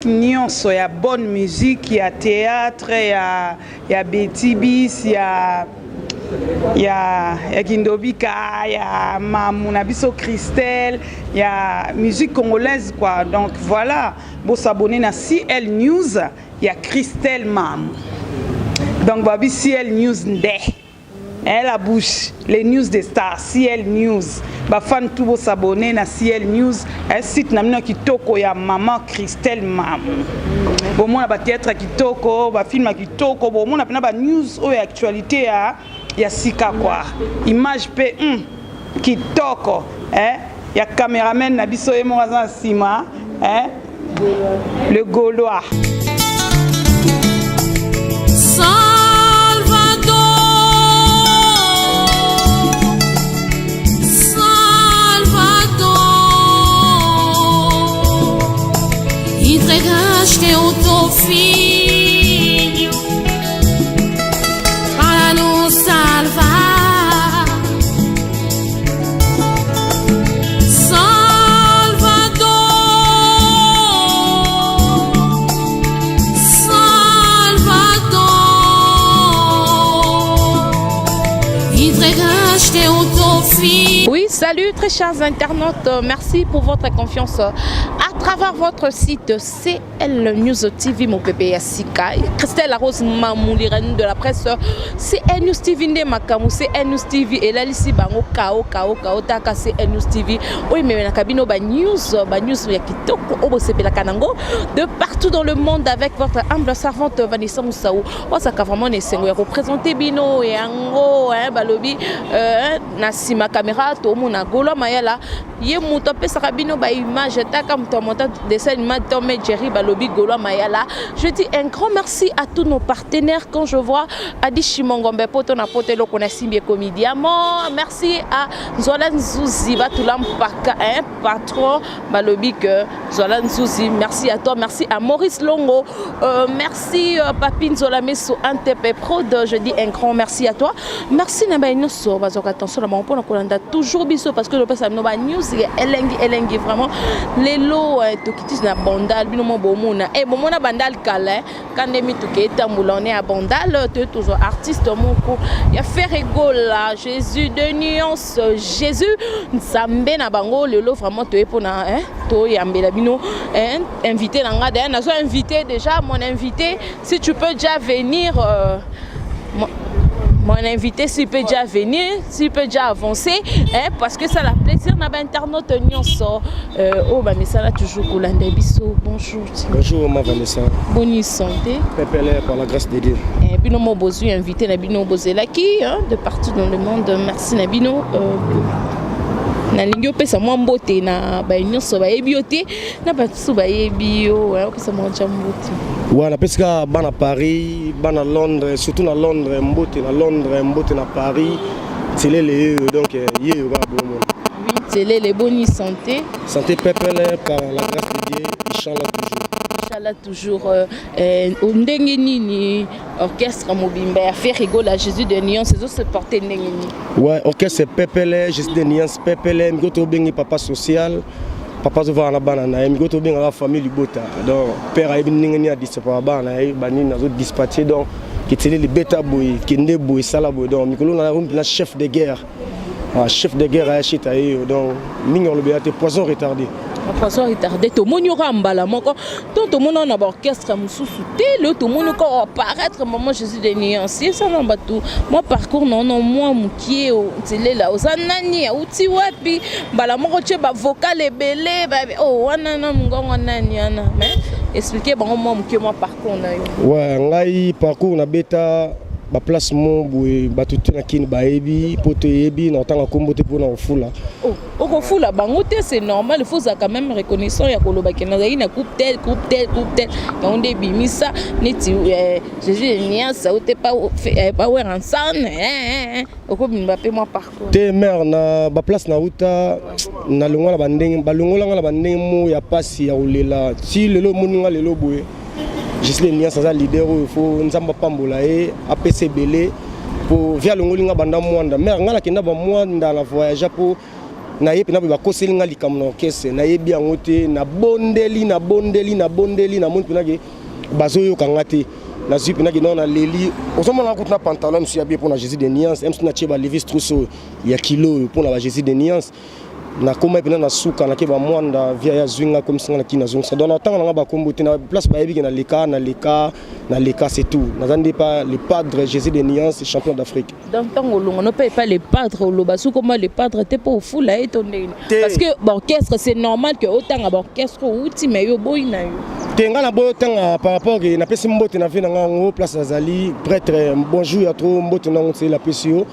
Nionso ya bonne musique ya theatre ya ya Betty bis ya ya ya Kindobika ya mamu na biso Christelle ya musique congolaise quoi donc voilà bo s'abonner na CL News ya Christelle Mamu donc babi CL News nde Eh la bouche, les news des stars, CL News. Ba fan tout bo s'abonner na CL News, eh, site na bino kitoko ya maman Christelle Mamu. Bomona ba théâtre kitoko, ba film kitoko, bomona pena ba news oyo actualité ya ya sika quoi. Image pe kitoko, eh ya cameraman na biso ye moko aza na sima, eh Le Gaulois. Salvador, Salvador, entregaste o teu filho para nos salvar. Salvador, Salvador, entregaste o teu filho. Oui, salut très chers internautes, merci pour votre confiance à travers votre site CL News TV, mon pépé ya sika. Christelle Rose Mamouli, reine de la presse, CL News TV nde makambo, CL News TV elalisi bango kao kao kao taka CL News TV. Oyo ememelaka bino ba news, ba news ya kitoko oyo bosepelaka nango de partout dans le monde avec votre humble servante Vanessa Moussaou. Osaka vraiment na esengo ya kopresente bino yango, hein, balobi na nsima caméra tomona Golo Mayala ye moto apesaka bino ba image taka moto ya monta dessin animé Tom et Jerry balobi Golo Mayala. Je dis un grand merci à tous nos partenaires quand je vois Adi Chimongombe poto na poto eloko na simbi ekomi diamant. Merci à Nzola Nzuzi Batula Mpaka, hein, patron balobi que Nzola Nzuzi, merci à toi, merci à Maurice Longo, merci Papi Nzola Meso NTP Prod, je dis un grand merci à toi. Merci na ba nyonso bazwaka attention na bango mpona kolanda toujours biso parce que topesa bino ba news ya elengi elengi vraiment. Lelo tokiti na Bandal, bino mo bomona bomona Bandal kala, kande mituka etambola, on est à Bandal, toye tozwa artiste moko ya Ferre Gola, Jésus de nuance, Jésus Nzambe na bango. Lelo vraiment toye mpona toyambela bino invité na nga. D'ailleurs nazo invité déjà mon invité, si tu peux déjà venir, mon invité, s'il peut déjà venir, s'il peut déjà avancer, hein, parce que ça la plaisir na ba internaute nyonso oyo bamisala toujours kolanda biso. Bonjour. Bonjour ma Vanessa. Bonne santé. Pepele par la grâce de Dieu. Eh, bino mo bozwi invité na bino bozelaki, hein, de partout dans le monde. Merci na bino. Nalingi opesa mwa mbote na baye nyonso bayebi yo te na bato mosusu bayebi yo, opesa mwa tia mbote. Ouais, napesi kaka bana Paris, bana Londres, surtout na Londres, mbote na Londres, mbote na Paris, Tselele yeyo, donc yeyo kaka bomona. Oui, Tselele, boni santé? Santé pepele par la grâce de Dieu, Inch'Allah toujours. Inch'Allah toujours. Ndenge nini orchestre mobimba ya Ferre Gola Jésus de Nuance ezo se porter ndenge nini? Ouais, orchestre pepele, Jésus de Nuance pepele, miko tobengi papa social. Papa azovanda na bana na ye, miko tobengaka famille libota. Donc père ayebi ndenge nini adispatchaka bana na ye, banini azodispatche, donc ketele libeta boye, kende boye, sala boye. Donc mikolo na mpena chef de guerre, chef de guerre ayashita ye, donc mingi olobela te, poison retardé. Poison retardé, tomoni oka mbala moko to tomoni na baorchestre mosusu te, lelo tomoni oka apparaître maman Jésus de Nuance. Esala bato mwa parcours naono mwa mokie nzelela, oza nani, auti wapi, mbala moko tie bavocal ebele o wana na mongongo nani wana, mais explique bango mwa mokie mwa parcours na yo. Ouais, ngai parcours nabeta baplace mo boye, bato te na kini bayebi mpo toyebi na kotanga nkombo te mpona kofula. Okofula bango te, c'est normal, il faut ozala quand même reconnaissant ya koloba ke nazalaki na groupe tel, groupe tel, groupe tel, yango nde ebimisa neti Jésus Nuance te pa Werrason, okobimba mpe mwa parcours. Te mare, na baplace nauta, nalongwa na bandenge, balongolanga na bandenge mo ya pasi ya kolela ti lelo omoni nga lelo boye. Jésus de Nuance aza leader oyo fo Nzambe apambola ye, apesa ebele po vi alongoli nga banda mwanda. Mare, nga nakenda bamwanda na voyage mpo Naye mpena boye, bakoseli nga likambo na orchestre, nayebi yango te. Nabondeli, nabondeli, nabondeli, namoni mpena ke bazoyoka nga te. Nazwi mpena ke nao naleli. Ozomona kutu na pantalon mosusu ya bien mpona Jésus de Nuance, mosusu natie ba Levis Strauss oyo ya kilo oyo mpona ba Jésus de Nuance. Nakoma mpena na suka, nake bamwanda via ya zwi nga, komisi nga na kini, nazongisa. Donc natanga nanga bakombo te na place bayebi ke naleka, naleka, naleka, c'est tout. Naza nde pa le padre Jésus de Nuance, champion d'Afrique. Donc ntango olongo no mpe epa le padre, oloba soki oma le padre te mpo ofula ye to ndenge? Te. Parce que baorchestre, c'est normal ke otanga baorchestre outi, mais yo boyi na yo. Te, ngai na boyi otanga par rapport ke napesi mbote na vie na ngai yango place azali prêtre. Bonjour ya trop, mbote nango nseli apesi yo.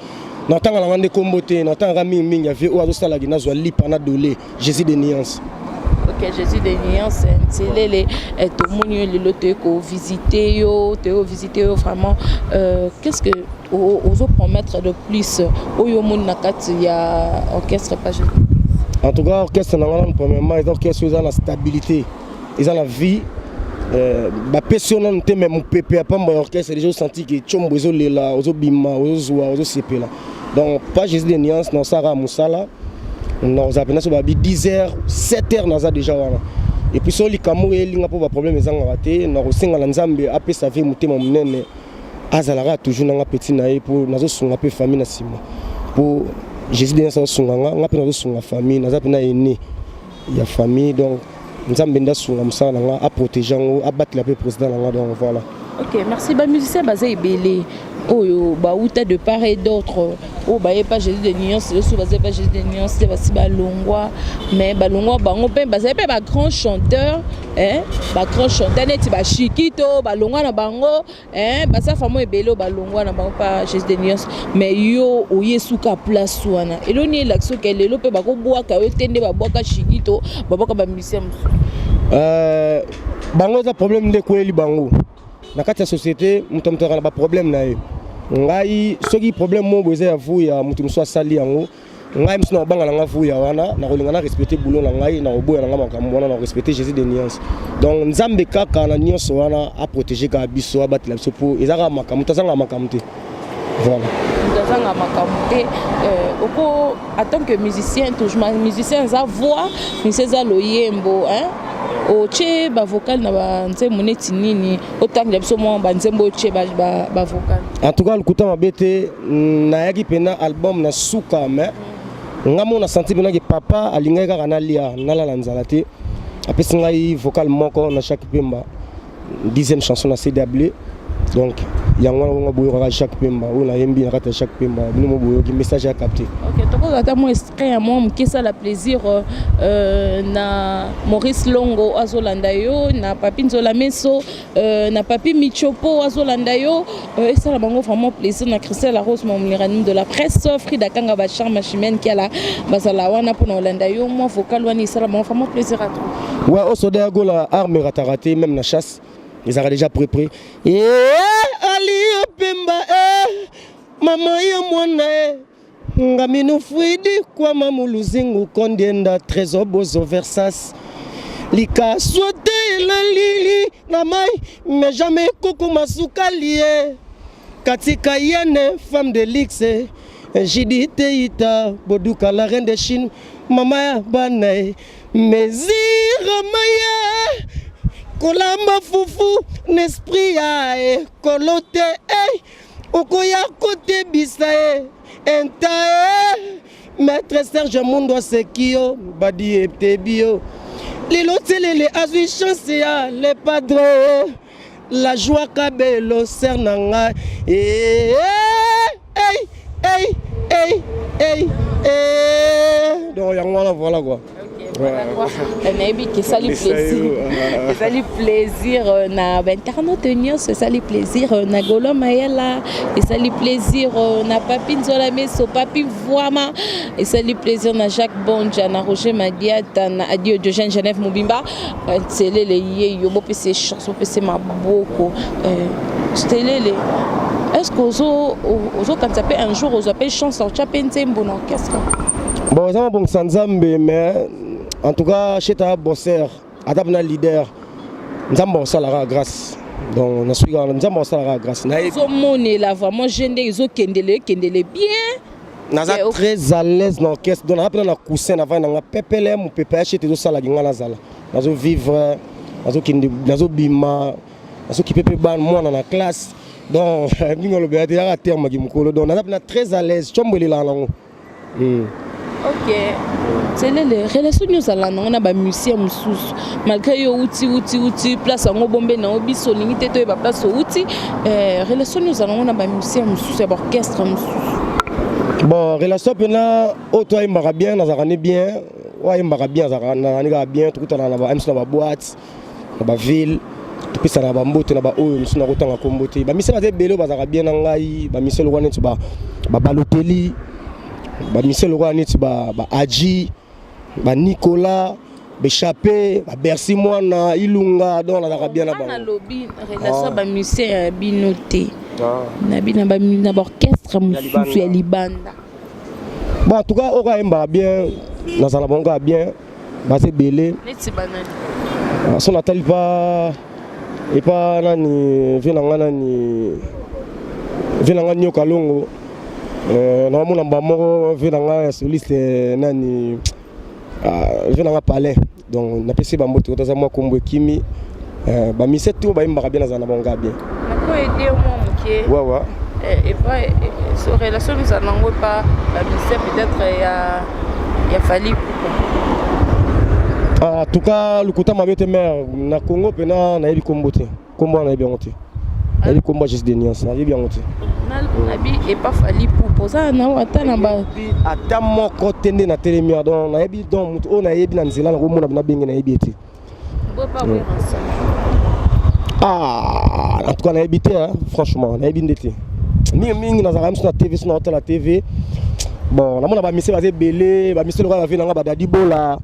Natanga na ngai nde kombo te, natangaka mingimingi ya vie oyo azosalaki nazwa lipa na dole, Jésus de Nuance. Ok, Jésus de Nuance Ntelele, tomoni yo lelo, toye kovisite yo, toye kovisite yo vraiment. Qu'est ce que ozopromettre de plus oyo omoni na kati ya orchestre page? En tout cas, orchestre na ngai nanu, premièrement, eza orchestre oyo eza na stabilité, eza na vie. Bapesi yo nanu te, me mopepe ya pamba ya orchestre, déjà osenti ke tiombo ezolela, ozobima, ozozwa, ozosepela. Donc pas Jésus de Nuance, naosalaka mosala, nakozala mpena so babi 10 heures, 7 heures, naza déjà wana. Et puis so likambo oyo elinga mpo baproblème ezangaka te, nakosenga na Nzambe apesa vie motema monene, azalaka toujours nanga petit na ye, mpo nazosunga mpe famille na nsima, mpo Jésus de Nuance azosunga nga, nga mpe nazosunga famille, naza mpena aîné ya famille. Donc Nzambe nde asunga mosala na nga, aprotege yango, abatela mpe président na nga. Donc voilà. Ok, merci. Bamusicien baza ebele oyo bauta de part et d'autre, oyo bayepa Jésus de Nuance, oyo baza pa Jésus de Nuance te, basi balongwa, mais balongwa bango mpe bazali mpe bagrand chanteur, bagrand chanteur neti bashikito balongwa na bango, baza vraiment ebele oyo balongwa na bango pa Jésus de Nuance. Mais yo oye suka place wana, eloni elakisi oke lelo mpe bakobwaka yo te nde babwaka Shikito, babwaka bamusicien mosusu. Bango eza problème nde ekweyeli bango na kati ya société. Moto moto azalaka na baproblème na ye. Ngai soki problème moko boye eza ya vuya, moto mosusu asali yango, ngai mosusu na kobanga na nga vuya wana, nakolinga na respecte boulot na ngai, nakoboya na nga makambo wana, na korespecte Jésus de Nuance. Donc Nzambe kaka na nyonso wana aprotege kaka biso, abatela biso, mpo eza kaka makambo, moto azanga makambo te. Voilà. Moto azanga makambo te. Oko en tant que musicien, toujours musicien eza voix, musicien eza loyembo, hein? Otie bavocal na banzembo neti nini? Otangela biso mwa banzembo otie bavocal. En tout cas, lokuta mabe te, nayaki mpena album na suka, mais nga mo na senti mpena ke papa alingaki kaka nalia, nalala nzala te. Apesi ngai vocal moko na Jacques Pemba, 10e chanson na CW. Donc yango wana bongo boyokaka Jacques Pemba oyo nayembi na kati ya Jacques Pemba. Bino mo boyoki message ya capté. Ok, tokozwa ata mwa extrait ya mwa moke, esala plaisir na Maurice Longo azolanda yo, na Papi Nzola Meso, na Papi Michopo azolanda yo, esala bango vraiment plaisir, na Christelle Rose Mamuliranim de la presse, Frida Kanga, Bacharme Chimène Kiala, bazala wana mpona kolanda yo. Mwa vocal wana esala bango vraiment plaisir à trop. Ouais, osoda ya gola, arme erataka te, même na chasse ezalaka déjà prêt prêt. Ali Pemba, mama ya mwana e ngaminu Fridi kwama muluzingu kondienda Trésor Bozo Versas likaso te elalili na mai, mais jamais kuku masukali ye katika yene femme de luxe Judith Ita Boduka, la reine de Chine, mama ya bana ye mesure maye kolamba fufu na esprit ya ekolo te, okoya kotebisa ye enta e maître Serge Mundu aseki yo badi etebi yo lelo telele azwi chance ya le padre la joie kabelo ser na ngai. Ey, ey, ey, ey, ey. Donc yango wana, voilà quoi. Nayebi ke esali plaisir, ezali plaisir na bainternaute nyonso, esali plaisir na Golo Mayela, esali plaisir na Papi Nzola Meso, Papi Voama, esali plaisir na Jacques Bonja, na Roger Madiata, na Adio Diogène Genève mobimba. Nselele ye yo, bopesa chance, bopesa maboko. Telele, est ce que ozokanisa mpe un jour ozwa mpe chance otya mpe nzembo na orchestre? Bon, eza mabongisa Nzambe, mais en tout cas cheta bosser ata mpena leader, Nzambe akosalaka grâce. Donc nasuki kaka, Nzambe akosalaka grâce. Ozomonela vraiment je ndenge ezokendele, ekendele bien. Naza très à l'aise na orchestre, donc naza mpena na coussin, navandi nanga pepele, mopepe ya shete ezosalaki nga nazala, nazovivre, nazokende, nazobima, nazokipe mpe bana, mwana na classe. Donc ndenge olobela te, yaka termaki mokolo. Donc naza mpena très à l'aise, combo elelaka nango. Ok, Selele, relation nini ozala nango na bamusicien mosusu, malgré yo outi uti uti place yango bombe nango, biso olingi te toyeba place outi? Relation nini ozala nango na bamusicien mosusu ya baorchestre mosusu? Bon, relation mpena oyo to ayembaka bien, nazalaka ne bien. Oyo ayembaka bien, azalaka nazalaka kaka bien. Tokutana na ba mc, na baboîte, na baville, topesana bambote na baoyo mosusu. Nakotanga kombo te, bamusicien baza ebele oyo bazalaka bien na ngai. Bamusicien lokola neti babaloteli, bamusicien lokola neti baaji, banicolas bechape, babercy mwana Ilunga. Donc nazalaka bien na bango. Nalobi relation bamusicien ya bino te, na baorchestre mosusu ya libanda. Bon, en tout cas, oyo ayembaka bien, nazala bango kaka bien, baza ebele. Neti banani? So natali pa epa nani, vie na nga nani, vie na nga Nyoka Longo, naomona mba moko, vie na nga ya soliste nani, vie na nga Palais. Donc napesi bambote, toza mwa kombo ekimi. Bamusicien to bayembaka bien, nazala na bango kaka bien. Nakoede mwa moke. Wawa. Epa relation ozala nango epa bamusicien peut-être ya Fally Ipupa? En tout cas, lokuta mabe te, mare na Congo mpena nayebi kombo te. Kombo wana nayebi yango te. Nayebi kombo ya Juste de Nuance, nayebi yango te. Nabi epa Fally Ipupa, oza na ata na ba? Ata moko te nde natelemi. Donc nayebi, donc moto oyo nayebi na nzela nakomona, nabenge, nayebi ye te. Ah, en tout cas nayebi te, franchement nayebi nde te. Mingimingi nazalaka miso na TV, so naotala TV. Bon, namona bamusicien baza ebele, bamusicien lokola bavie na ngai badadi bola,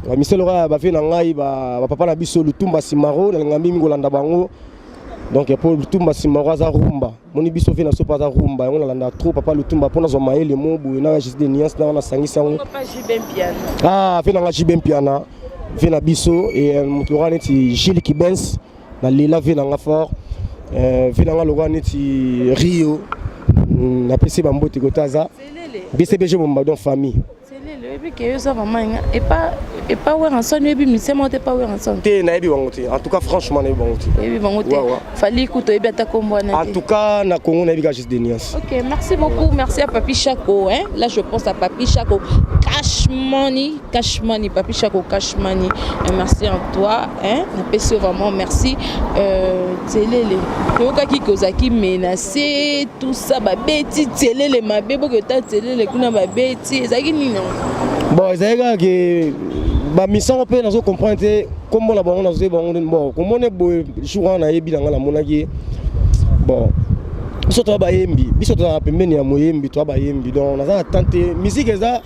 bamusicien lokola bavie na ngai bapapa na biso Lutumba Simaro. Nalinga mingi kolanda bango. Donc po Lutumba Simaro aza rumba, moni biso vie na so mpo aza rumba yango. Nalanda trop papa Lutumba mpo nazwa mayele mo boye na Juste de Nuance na wana asangisi yango. Ah, vie nanga JB Mpiana, vie na biso e moto lokola neti Gilles Kibens, nalela vie nanga fort. Vie nanga lokola neti Rio, napesi bambote kota aza BCBG Bomba, donc famille. Oyebi ke yo oza vraiment epa Werrason, oyebi musicien moko te epa Werrason? Te, nayebi bango te. En tout cas, franchement, nayebi bango te. Oyebi bango te? Fally kuta, oyebi ata kombo wana? En tout cas, na Congo nayebi ka Juste de Nuance. Ok, merci beaucoup. Merci à Papi Chako, hein. Là, je pense à Papi Chako, Cash Money, Cash Money, Papi Chako, Cash Money. Et merci à toi, hein. Napesi vraiment merci. Telele, toyokaki kozaki menacé, tout ça, babeti Telele mabe, boketa Telele kuna babeti, ezalaki nini yango? Bon, ezalaki kaka ke bamisango mpe nazo comprendre te kombo na bango, nazoyeba bango. Bon, komona boye jour wana, nayebi na ngai, namonaki. Bon, biso toza bayembi, biso tozala pembeni ya moyembi, toza bayembi. Donc naza na temps te, musique eza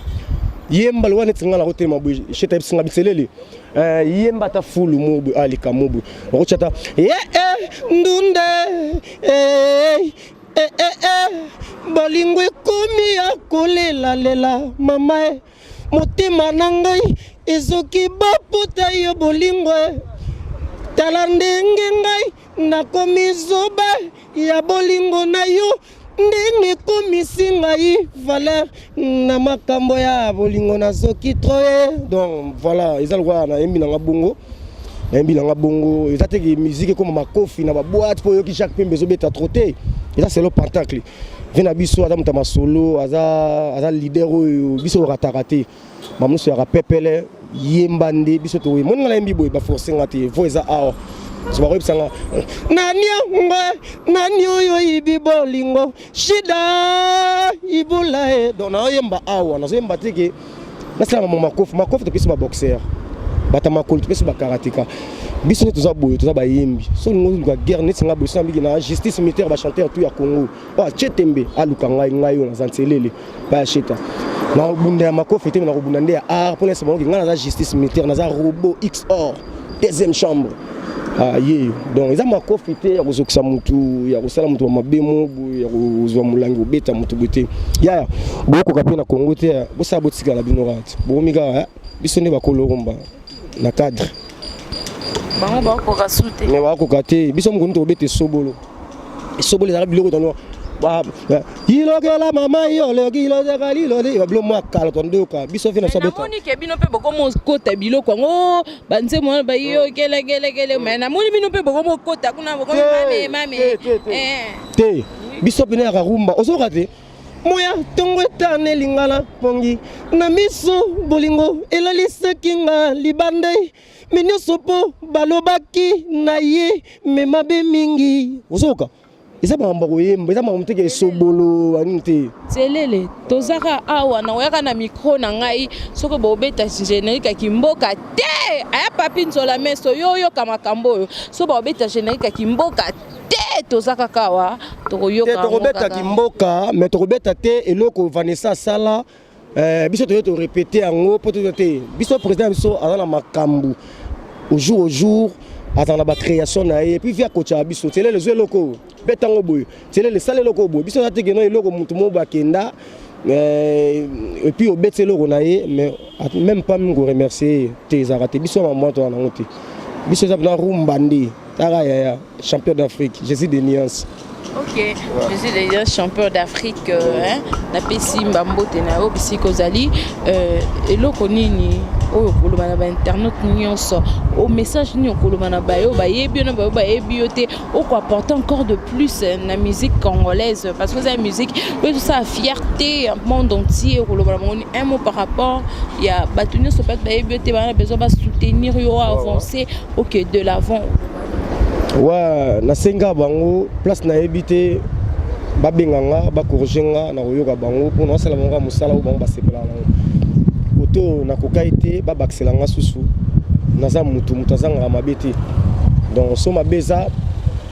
yemba lokola neti ngai nakotema boye, sheta yebisinga biselele, yemba ata fulu mo boye, alika mo boye, okotya ata ye ndunde bolingo ekomi ya kolelalela mama e, motema na ngai ezoki bapota yo bolingo e. Tala ndenge ngai nakomi zoba ya bolingo na yo, ndenge ekomisi ngai valeur na makambo ya bolingo, nazoki trop e. Donc voilà, eza lokola nayembi nanga bongo, nayembi nanga bongo. Eza te ke musique ekoma makofi na baboîte mpo oyoki Jacques Pembe ezobeta trop te. Eza selo pentacle. Ve na biso aza moto ya masolo, aza leader oyo biso orataka te. Bamosusu yaka pepele yemba nde biso toyemba. Moni nga nayembi boye, baforce nga te. Vo eza awa, so bakoyebisa nga nani yango, nani oyo ibi bolingo shida ibula e. Donc nazoyemba awa, nazoyemba te ke nasala mama makofi. Makofi topesi baboxer, bato ya makolo topesi bakarateka. Biso nde toza boye, toza bayembi. So olingo oluka guerre neti nga boye, so nabiki na justice militaire, bachanteur tout ya Congo oyo atie tembe aluka ngai. Ngai oyo naza nselele bayasheta, nakobunda ya makofi te, me nakobunda nde ya art mpona ese bango ngai naza justice militaire, naza robot xor deuxième chambre. Ah, ye donc eza makofi te ya kozokisa mutu, ya kosala mutu mabe mo boye, ya kozwa molangi kobeta mutu boye te. Yaya, bokoka mpe na Congo te, bosala botikala bino kaka te, bokomi kaka biso nde bakoloromba na cadre. Bango bakoka su te. Me bakoka te. Biso mokoni tokobeta esobolo. Esobolo ezalaka biloko tano. Ilokela mama yolokilozeka liloli babilo mwa kala tondoka biso vi na so beta. Namoni ke bino mpe bokomokota biloko yango, banzembo wana bayokelekelekele, mais namoni bino mpe bokomokota kuna, bokomi mame mame. Te, biso pene ya rumba ozoka te. Moya ntongo etane lingala pongi na miso, bolingo elalisaki nga libanda me nyonso mpo balobaki na ye me mabe mingi. Ozoka eza makambo ya koyemba, eza makambo teke esobolo banini te. Telele tozaka awa na oyaka na micro na ngai, soki bobeta générique ya Kimboka te, aya Papi Nzola Meso, yo oyoka makambo oyo. So baobeta générique ya Kimboka te, toza kaka awa, tokoyoka. Te, tokobeta Kimboka, mais tokobeta te eloko Vanessa asala. Biso toye torépéter yango mpo toza te. Biso président na biso aza na makambo au jour azala na bacréation na ye, et puis vi akotyaka biso telele ezwa eloko oyo, beta yango boye, telele esala eloko oyo boye. Biso aza te keno eloko motu moko boye akenda et puis obeti eloko na ye, mais même pas mingi koremercier ye te, ezalaka te. Biso mamwa toza nango te. Biso eza mpena rumba nde taka yaya champion d'Afrique, Jésus de nuance. Ok, je suis déjà champion d'Afrique, hein? Napesi mbambote na yo bisika ozali. Eloko nini oyo okoloba na bainternaute nyonso, o message nini okoloba na bayo bayebi yo na bayo bayebi yo te, okoapporter encore de plus na musique congolaise, parce que eza musique oyo tosala fierté monde entier? Okoloba na bango un mot par rapport ya bato nyonso bato bayebi yo te, bana besoin basoutenir yo, avancer, ok, de l'avant? Wa nasenga bango place nayebi te, babenga nga, bacorriger nga na koyoka bango mpo nasala bango kaka mosala oyo bango basepelaka nango. Kote oyo nakokai te, babakisela nga susu. Naza mutu, moto azangaka mabe te. Donc so mabe eza,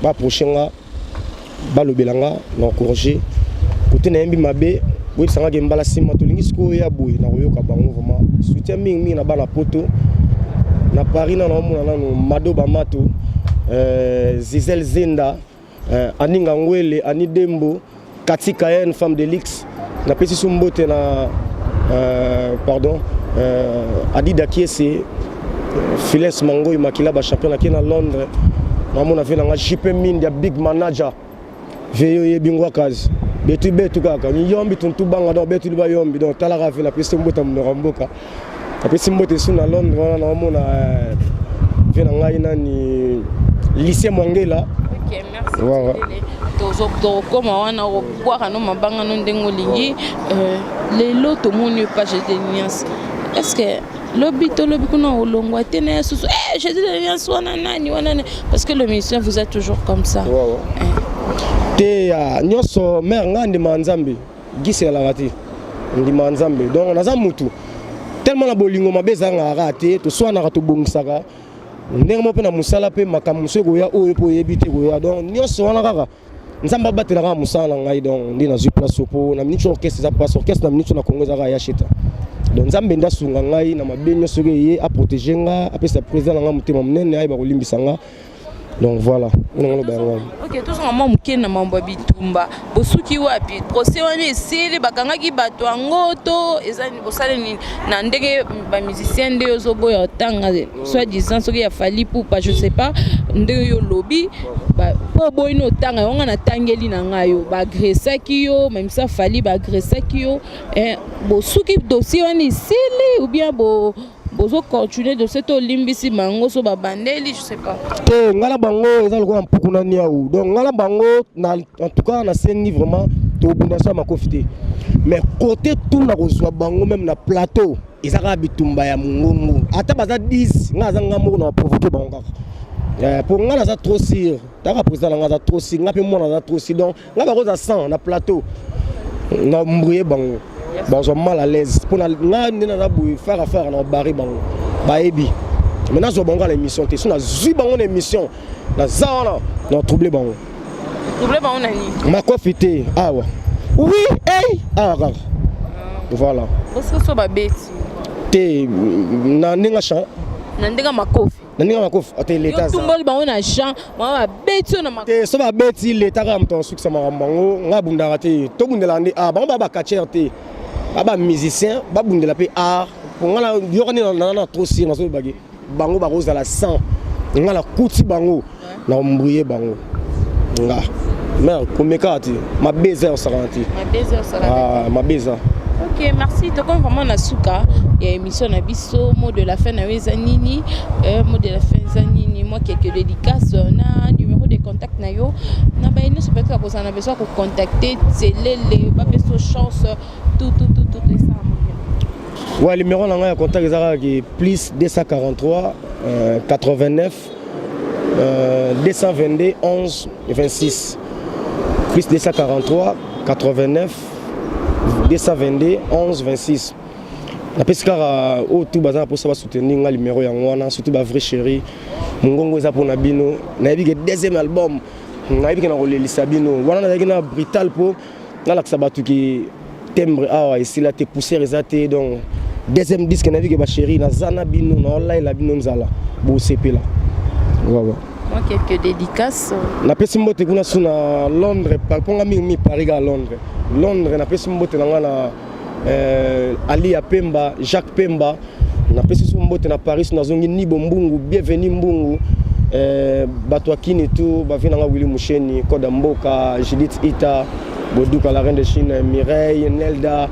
baapproche nga, balobela nga na corriger. Kote nayembi mabe, boyebisangaki mbala nsima tolingi sikoyo ya boye na koyoka bango. Vraiment soutien mingimingi na bana Poto, na Paris nano naomona nano Mado Bamato, Zizel Zenda, Aninga Ngwele, Ani Dembo, Kati Kayen, femme de luxe. Napesi so mbote na pardon, Adida Kiese, Files Mangoi, Makila bachampion. Nake na Londres, namona ve nanga JP Mindi ya big manager veyo oyebi ngwakazi betu betu kaka yombi tuntu banga. Donc betu liba yombi. Donc talaka ve, napesi mbote monoko ya mboka, napesi mbote su na Londres wana naomona ve na ngai nani, Lucien Mwangela. Ok, merci. Tokokoma wana, okobwaka no mabanga no ndenge olingi. Lelo tomoni page de nuance, est ce que lobi tolobi kuna olongwa te na ya susu eh, Jésus de nuance wana nani wana? Parce que le musicien, vous êtes toujours comme ça. Te, ya nyonso mare ngai ndima Nzambe giselaka te, ndima Nzambe. Donc naza mutu tellement na bolingo, mabe ezangaka kaka te. Toswanaka, tobongisaka ndenge moko mpe na mosala mpe makambo mosusu ekoya oyo mpo oyebi te koya. Donc nyonso wana kaka Nzambe abatela kaka mosala na ngai. Donc nde nazwi place mpo na miniti orchestre eza place orchestre na miniti na Congo eza kaka ya sheta. Donc Nzambe nde asunga ngai na mabe nyonso soki eye, aprotéger nga, apesa président na ngai motema monene, ayeba kolimbisa nga. Donc voilà, nanga loba yango wana. Ok, tozonga mwa moke na mambo ya bitumba. Bosuki wapi? Procès wana esili? Bakangaki bato yango to eza bosali nini na ndenge bamusicien nde ozoboya otanga, soit disant soki ya Fally Ipupa, je sais pas ndenge yo olobi mpo oboyi na otanga yango. Nga natangeli na ngai yo baagressaki yo, mamisa Fally baagressaki yo. Bosuki dossier wana esili ou bien bo bozocontinue dossier to olimbisi bango so babandeli, je sais pas? Te, ngai na bango eza lokola mpuku na niau. Donc ngai na bango na, en tout cas nasengi vraiment, tobunda so ya makofi te, mais côté tout na kozwa bango même na plateau eza kaka bitumba ya mongongo. Ata baza 10, ngai aza ngai moko na baprovoquer bango kaka, mpo ngai naza trop sûr. Taka président na ngai aza trop sûr, ngai mpe mwana aza trop sûr. Donc ngai bakoza 100 na plateau, na embrouiller bango, bazwa mal à l'aise. Mpona ngai nde naza boye fara fara na obare bango bayebi, mais nazwa bango na émission te. So nazwi bango na émission, naza wana na trouble bango. Trouble bango na nini? Makofi te awa, oui, ey awa kaka, voilà. Ososo babeti? Te, na ndenge champ. Na ndenge makofi? Na ndenge makofi ate leta. Tumboli bango na champ, bango babeti yo na makofi? Te, so babeti leta kaka moto asukisa makambo bango. Ngai abundaka te, tobundelaka nde art. Bango baa bacatcheur te, baa bamusicien, babundela mpe art. Po ngai yoka nde naza na trop sûr, nazolobaki bango bakozala 100, ngai nakuti bango na embrouiller bango nga. Mère komekaka te, mabe eza ya kosakana te. Mabe eza ya kosakana te. Ah, mabe eza. Ok, merci. Tokomi vraiment na suka ya émission na biso. Mot de la fin na yo eza nini? Euh, mot de la fin eza nini? Moi quelques dédicaces euh, na numéro de contact na yo. Na baye nyonso peut-être akozala na besoin ko contacter Tselele, bapesa chance tout tout tout tout esala bien. Ouais, numéro na ngai ya contact eza kaka ki plus 243 euh, 89 euh, 222 11 26 plus 243 89 222 11 26 napesi kaka oyo tu baza na mposa basoutenir nga numero yango wana surtout bavrai chéri mongongo eza mpona bino nayebi ke deuxième album nayebi ke nakolelisa bino wana nazalaki na brutal mpo nalakisa bato ke timbre awa esila te poussière eza te donc deuxième disque nayebi ke bachéri naza na bino naolayela bino nzala bosepela wawa Moi, quelques dédicaces. Napesi mbote kuna su na Londres, mpo nga mingi mingi Paris kaka Londres. Londres napesi mbote na nga na euh, Ali ya Pemba, Jacques Pemba. Napesi su mbote na Paris nazongi Nibo Mbungu, bienvenue Mbungu. Euh, bato ya Kini tout, bavi na nga Willy Musheni, Koda Mboka, Judith Ita, Boduka la reine de Chine, Mireille, Nelda.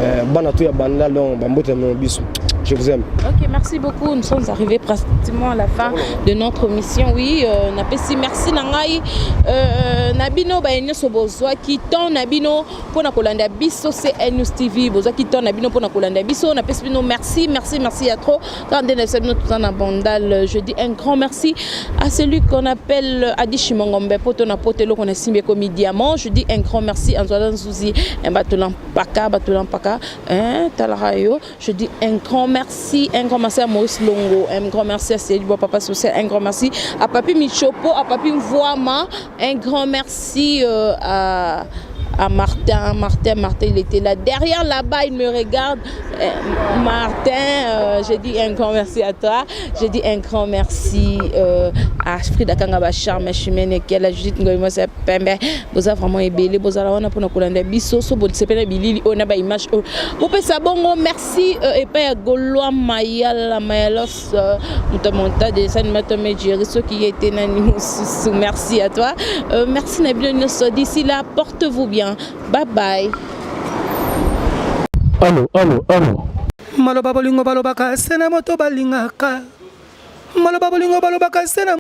Euh, bana tout ya banda donc bambote na biso je vous aime. Ok, merci beaucoup. Nous sommes arrivés pratiquement à la fin de notre mission. Oui, euh, napesi merci na ngai euh, na bino ba nyonso bozwaki temps na bino pona kolanda biso CN News TV, bozwaki temps na bino pona kolanda biso. Napesi bino merci, merci, merci à trop. Quand na bino tout na bandal, je dis un grand merci à celui qu'on appelle Adi Chimongombe poto na poto eloko na simbi ekomi diamant. Je dis un grand merci à Nzwala Nzuzi, Mbatola Mpaka, Batola Mpaka, hein, talaka yo. Je dis un grand merci, un grand merci à Maurice Longo, un grand merci à Céline Bois, Papa Social, un grand merci à Papi Michopo, à Papi Mvoama, un grand merci euh, à à Martin, Martin, Martin, il était là. Derrière là-bas, il me regarde. Euh, Martin, euh, j'ai dit un grand merci à toi. J'ai dit un grand merci euh, à Frida Kangaba Charme, Chimene, Kela, Judith Ngoyimo, Pembe. Boza vraiment ebele, boza la wana pona kolanda biso, so bolisepela bilili oyo na ba image oyo. Bopesa bongo merci euh, epai ya Gaulois Mayala Mayalos euh, moto ya monta de animateur Jerry soki ye te nani mosusu. Merci à toi. Euh, merci na bino nyonso. D'ici là, portez-vous bien. Bye bye. Allo, allo, allo. Maloba bolingo balobaka se na moto balingaka maloba bolingo balobaka se na.